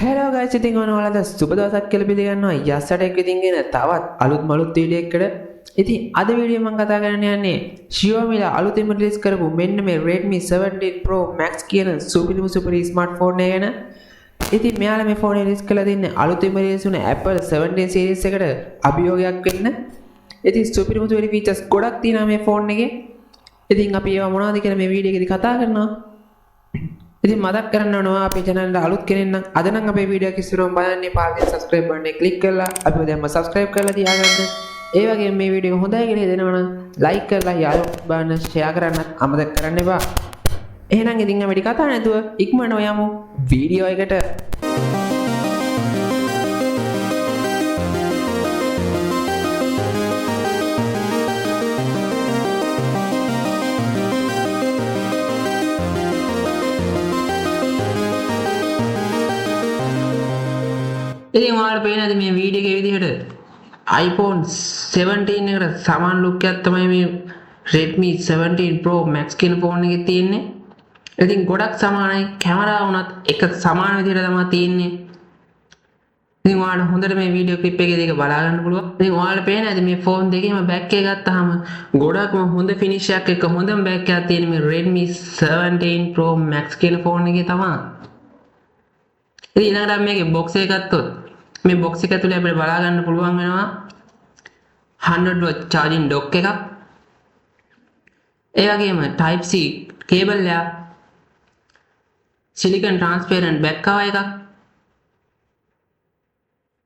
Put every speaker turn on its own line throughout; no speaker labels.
Hello guys, ඉතින් ඔන්න ඔයාලට සුබ දවසක් කියලා පිළිගන්නවා යස්සට එක්ක ඉතින් ගෙන තවත් අලුත් මලුත් වීඩියෝ එකකට. ඉතින් අද වීඩියෝ මම කතා කරන්න යන්නේ Xiaomi ලා අලුතින්ම රිලීස් කරපු මෙන්න මේ Redmi 17 Pro Max කියන සුපිරිම සුපිරි ස්මාර්ට්ෆෝන් එක ගැන. ඉතින් මෙයාලා මේ ෆෝන් එක රිලීස් කරලා තින්නේ අලුතින්ම රිලීස් වුණ Apple 17 series එකට අභියෝගයක් වෙන්න. ඉතින් සුපිරිම සුපිරි ෆීචර්ස් ගොඩක් තියෙනවා මේ ෆෝන් එකේ. ඉතින් අපි ඒවා මොනවද කියලා මේ වීඩියෝ එකේදී කතා කරනවා. ඉතින් මතක් කරන්න ඕනවා අපේ channel එකට අලුත් කෙනෙක් නම් අද නම් අපේ වීඩියෝ එක ඉස්සරහම බලන්නේ පාරේ subscribe button එක ක්ලික් කරලා අපිව දැන්ම subscribe කරලා තියාගන්න. ඒ වගේම මේ වීඩියෝ එක හොඳයි කියලා හිතෙනවා නම් like කරලා යාළුවෝ බලන්න share කරන්නත් අමතක කරන්න එපා. එහෙනම් ඉතින් අපි කතා නැතුව ඉක්මනට යමු වීඩියෝ එකට. ඉතින් ඔයාලට පේනද මේ වීඩියෝ එකේ විදිහට iPhone 17 එකට සමාන ලුක් එකක් තමයි මේ Redmi 17 Pro Max කියන ෆෝන් එකේ තියෙන්නේ. ඉතින් ගොඩක් සමානයි, කැමරාව වුණත් එක සමාන විදිහට තමයි තියෙන්නේ. ඉතින් ඔයාලට හොඳට මේ වීඩියෝ ක්ලිප් එකේ දෙක බලා ගන්න පුළුවන්. ඉතින් ඔයාලට පේන ඇති මේ ෆෝන් දෙකේම බෑක් එක ගත්තාම ගොඩක්ම හොඳ ෆිනිෂ් එකක් එක්ක හොඳම බෑක් එකක් තියෙන මේ Redmi 17 Pro Max කියන ෆෝන් එකේ තමයි. ඉතින් ඊළඟට අපි මේකේ බොක්ස් එක ගත්තොත් මේ බොක්ස් එක ඇතුලේ අපිට බලා ගන්න පුළුවන් වෙනවා 100 watt charging dock එකක්. ඒ වගේම Type C cable එකක්, silicon transparent back cover එකක්,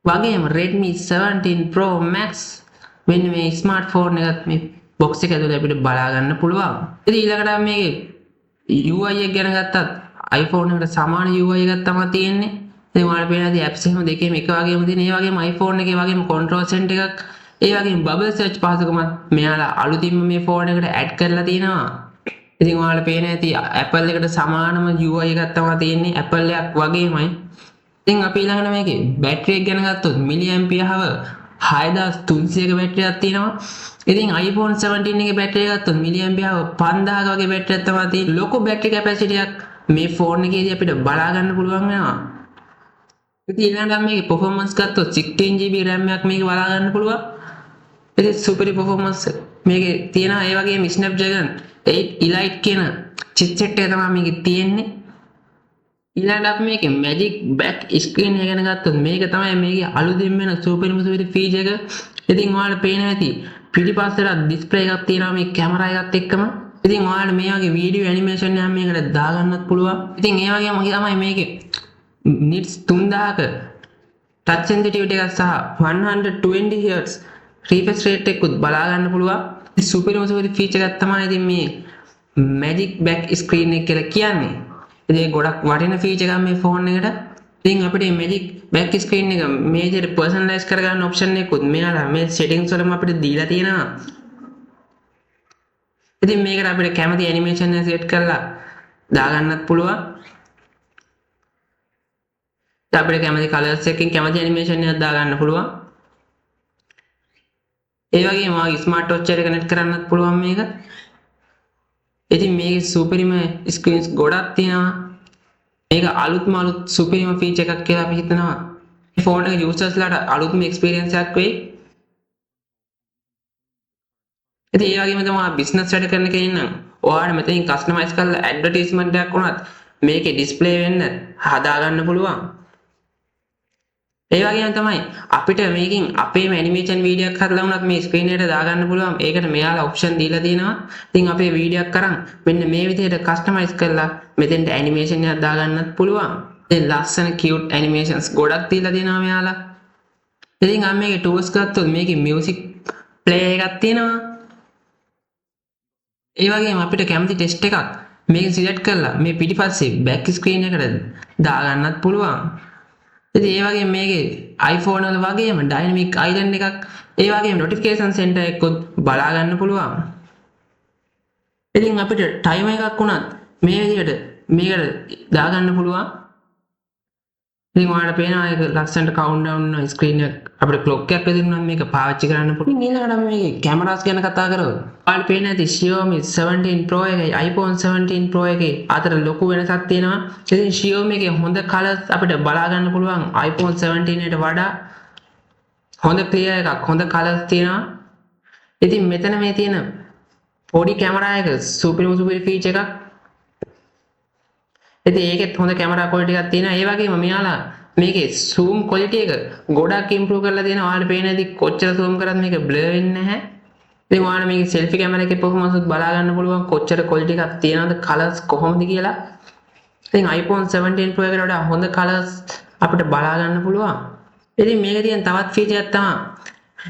වගේම Redmi 17 Pro Max මෙන්න මේ ස්මාර්ට්ෆෝන් එකත් මේ බොක්ස් එක ඇතුලේ අපිට බලා ගන්න පුළුවන්. ඉතින් ඊළඟට අපි මේකේ UI එක ගැන ගත්තත් iPhone එකට සමාන UI එකක් තමයි තියෙන්නේ. ඉතින් ඔයාලට පේනවා ඇති apps එහෙම දෙකේම එක වගේම තියෙන. ඒ වගේම iPhone එකේ වගේම control center එකක්, ඒ වගේම bubble search පහසුකමත් මෙයාලා අලුතින්ම මේ ෆෝන් එකට ඇඩ් කරලා තියෙනවා. ඉතින් ඔයාලට පේන ඇති Apple එකට සමානම UI එකක් තමයි තියෙන්නේ, Apple එකක් වගේමයි. ඉතින් අපි ඊළඟට මේකේ බැටරි එක ගැන ගත්තොත් මිලි ඇම්පියර් 6300ක බැටරියක් තියෙනවා. ඉතින් iPhone 17 එකේ බැටරිය ගත්තොත් මිලි ඇම්පියර් 5000ක වගේ බැටරියක් තමයි තියෙන්නේ. ලොකු බැටරි කැපැසිටි එකක් මේ ෆෝන් එකේදී අපිට බලා ගන්න පුළුවන් වෙනවා. ඉතින් ඊළඟට අපි මේකේ පර්ෆෝමන්ස් ගත්තොත් 16 GB RAM එකක් මේකේ බලා ගන්න පුළුවන්. ඉතින් සුපිරි පර්ෆෝමන්ස් මේකේ තියෙනවා. ඒ වගේම Snapdragon 8 Elite කියන චිප්සෙට් එක තමයි මේකේ තියෙන්නේ. ඊළඟට අපි මේකේ Magic Back Screen එක ගැන ගත්තොත් මේක තමයි මේකේ අලුතින්ම එන සුපිරිම සුපිරි ෆීචර් එක. ඉතින් ඔයාලට පේනවා ඇති පිටිපස්සට ඩිස්ප්ලේ එකක් තියෙනවා මේ කැමරා එකත් එක්කම. ඉතින් ඔයාලට මේ වගේ වීඩියෝ ඇනිමේෂන් එකක් මේකට දාගන්නත් පුළුවන්. ඉතින් ඒ වගේම තමයි මේකේ nits 3000ක ටච් සෙන්සිටිවිටි එකක් සහ 120 Hz refresh rate එකකුත් බලා ගන්න පුළුවන්. ඉතින් සුපිරිම සුපිරි ෆීචර් එකක් තමයි ඉතින් මේ Magic Back Screen එක කියලා කියන්නේ. ඉතින් ඒක ගොඩක් වටින ෆීචර් එකක් මේ ෆෝන් එකට. ඉතින් අපිට මේ Magic Back Screen එක මේ විදිහට පර්සනලයිස් කරගන්න ඔප්ෂන් එකකුත් මෙයාලා මේ සෙටින්ග්ස් වලම අපිට දීලා තියෙනවා. ඉතින් මේකට අපිට කැමති ඇනිමේෂන් එක සෙට් කරලා දාගන්නත් පුළුවන්. ඉතින් අපිට කැමති කලර්ස් එකකින් කැමති ඇනිමේෂන් එකක් දාගන්න පුළුවන්. ඒ වගේම ඔයාගේ ස්මාර්ට් වොච් එකට කනෙක්ට් කරන්නත් පුළුවන් මේක. ඉතින් මේකේ සුපිරිම ස්ක්‍රීන්ස් ගොඩක් තියෙනවා. මේක අලුත්ම අලුත් සුපිරිම ෆීචර් එකක් කියලා අපි හිතනවා. මේ ෆෝන් එක යූසර්ස් ලාට අලුත්ම එක්ස්පීරියන්ස් එකක් වෙයි. ඉතින් ඒ වගේම තමයි බිස්නස් වැඩ කරන කෙනෙක් නම් ඔයාලට මෙතනින් කස්ටමයිස් කරලා ඇඩ්වර්ටයිස්මන්ට් එකක් වුණත් මේකේ ඩිස්ප්ලේ වෙන්න හදාගන්න පුළුවන්. ඒ වගේම තමයි අපිට මේකෙන් අපේම ඇනිමේෂන් වීඩියෝ එකක් හදලා වුණත් මේ ස්ක්‍රීන් එකට දාගන්න පුළුවන්. ඒකට මෙයාලා ඔප්ෂන් දීලා තියෙනවා. ඉතින් අපේ වීඩියෝ එකක් අරන් මෙන්න මේ විදිහට කස්ටමයිස් කරලා මෙතෙන්ට ඇනිමේෂන් එකක් දාගන්නත් පුළුවන්. ඉතින් ලස්සන කියුට් ඇනිමේෂන්ස් ගොඩක් දීලා තියෙනවා මෙයාලා. ඉතින් අපි මේකේ ටූල්ස් ගත්තොත් මේකේ මියුසික් ප්ලේ එකක් තියෙනවා. ඒ වගේම අපිට කැමති ටෙක්ස්ට් එකක් මේක සිලෙක්ට් කරලා මේ පිටිපස්සේ බෑක් ස්ක්‍රීන් එකට දාගන්නත් පුළුවන්. ඉතින් ඒ වගේම මේකේ iPhone වල වගේම ඩයිනමික් අයිලන්ඩ් එකක්, ඒ වගේම නොටිෆිකේෂන් සෙන්ටර් එකකුත් බලා ගන්න පුළුවන්. ඉතින් අපිට ටයිමර් එකක් වුණත් මේ විදිහට මේකට දාගන්න පුළුවන්. ඉතින් ඔයාලට පේනවා ඒක ලස්සනට කවුන්ට් ඩවුන් වෙන ස්ක්‍රීන් එක අපිට ක්ලොක් එකක් විදිහට නම් මේක පාවිච්චි කරන්න පුළුවන්. ඉතින් ඊළඟට අපි මේකේ කැමරාස් ගැන කතා කරොත්, ඔයාලට පේන ඇති Xiaomi 17 Pro එකයි iPhone 17 Pro එකේ අතර ලොකු වෙනසක් තියෙනවා. ඉතින් Xiaomi එකේ හොඳ කලර්ස් අපිට බලා ගන්න පුළුවන්. iPhone 17 එකට වඩා හොඳ ක්ලියර් එකක්, හොඳ කලර්ස් තියෙනවා. ඉතින් මෙතන මේ තියෙන පොඩි කැමරා එක සුපිරිම සුපිරි ෆීචර් එකක්. ඉතින් ඒකෙත් හොඳ කැමරා ක්වොලිටි එකක් තියෙනවා. ඒ වගේම මෙයාලා මේකේ සූම් ක්වොලිටි එක ගොඩක් ඉම්ප්‍රූව් කරලා තියෙනවා. ඔයාලට පේන ඇති කොච්චර සූම් කරත් මේක බ්ලර් වෙන්නේ නැහැ. ඉතින් ඔයාලට මේකේ සෙල්ෆි කැමරා එකේ පර්ෆෝමන්ස් උත් බලා ගන්න පුළුවන්, කොච්චර ක්වොලිටි එකක් තියෙනවද, කලර්ස් කොහොමද කියලා. ඉතින් iPhone 17 Pro එකට වඩා හොඳ කලර්ස් අපිට බලා ගන්න පුළුවන්. ඉතින් මේකේ තියෙන තවත් ෆීචර් එකක් තමයි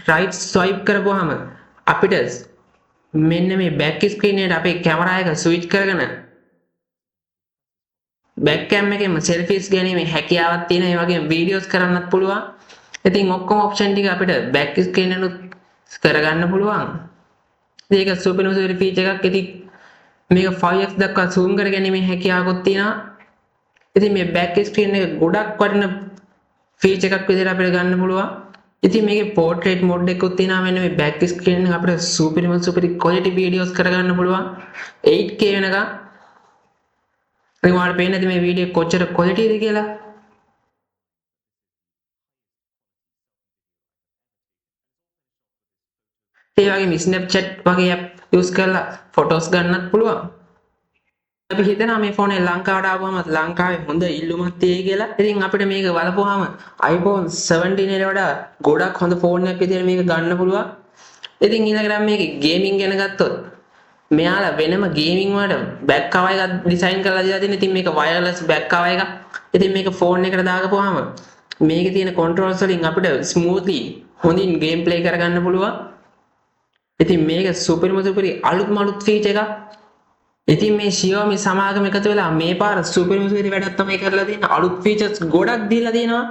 රයිට් ස්වයිප් කරපුවාම අපිට මෙන්න මේ බෑක් ස්ක්‍රීන් එකට අපේ කැමරා එක ස්විච් කරගෙන බෑක් කැම් එකෙන්ම සෙල්ෆිස් ගැනීමේ හැකියාවක් තියෙන. ඒ වගේම වීඩියෝස් කරන්නත් පුළුවන්. ඉතින් ඔක්කොම ඔප්ෂන් ටික අපිට බෑක් ස්ක්‍රීන් එකනුත් කරගන්න පුළුවන්. ඉතින් ඒක සුපිරිම සුපිරි ෆීචර් එකක්. ඉතින් මේක 5x දක්වා සූම් කර ගැනීමේ හැකියාවකුත් තියෙනවා. ඉතින් මේ බෑක් ස්ක්‍රීන් එක ගොඩක් වටින ෆීචර් එකක් විදිහට අපිට ගන්න පුළුවන්. ඉතින් මේකේ පෝට්‍රේට් මෝඩ් එකකුත් තියෙනවා. මෙන්න මේ බෑක් ස්ක්‍රීන් එක අපිට සුපිරිම සුපිරි ක්වොලිටි වීඩියෝස් කරගන්න පුළුවන් 8K වෙනකම්. ඉතින් ඔයාලට පේන්නේ නැති මේ වීඩියෝ කොච්චර ක්වොලිටිද කියලා. ඒ වගේම Snapchat වගේ ඇප් යූස් කරලා ෆොටෝස් ගන්නත් පුළුවන්. අපි හිතනවා මේ ෆෝන් එක ලංකාවට ආවම ලංකාවේ හොඳ ඉල්ලුමක් තියෙයි කියලා. ඉතින් අපිට මේක බලපුවාම iPhone 17 එකට වඩා ගොඩක් හොඳ ෆෝන් එකක් විදිහට මේක ගන්න පුළුවන්. ඉතින් ඊළඟට මේකේ ගේමින් ගැන ගත්තොත්, මෙයාලා වෙනම ගේමින් වලට බෑක් කවර් එකක් ඩිසයින් කරලා දීලා තියෙන. ඉතින් මේක වයර්ලස් බෑක් කවර් එකක්. ඉතින් මේක ෆෝන් එකට දාගපුවාම මේකේ තියෙන කන්ට්‍රෝල්ස් වලින් අපිට ස්මූත්ලි හොඳින් ගේම් ප්ලේ කරගන්න පුළුවන්. ඉතින් මේක සුපිරිම සුපිරි අලුත්ම අලුත් ෆීචර් එකක්. ඉතින් මේ Xiaomi සමාගම එකතු වෙලා මේ පාර සුපිරිම සුපිරි වැඩක් තමයි කරලා තියෙන්නේ. අලුත් ෆීචර්ස් ගොඩක් දීලා තියෙනවා.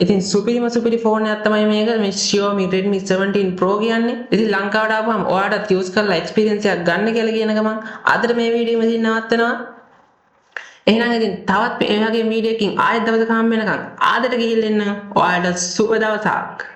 ඉතින් සුපිරිම සුපිරි ෆෝන් එකක් තමයි මේක, මේ Xiaomi Redmi 17 Pro කියන්නේ. ඉතින් ලංකාවට ආපුවම ඔයාලටත් යූස් කරලා එක්ස්පීරියන්ස් එකක් ගන්න කියලා කියන ගමන් අදට මේ වීඩියෝ මෙතනින් නවත්තනවා. එහෙනම් ඉතින් තවත් මේ වගේ වීඩියෝ එකකින් ආයෙත් දවසක හම්බ වෙනකන් ආදට ගිහිල්ලා එන්න. ඔයාලට සුබ දවසක්.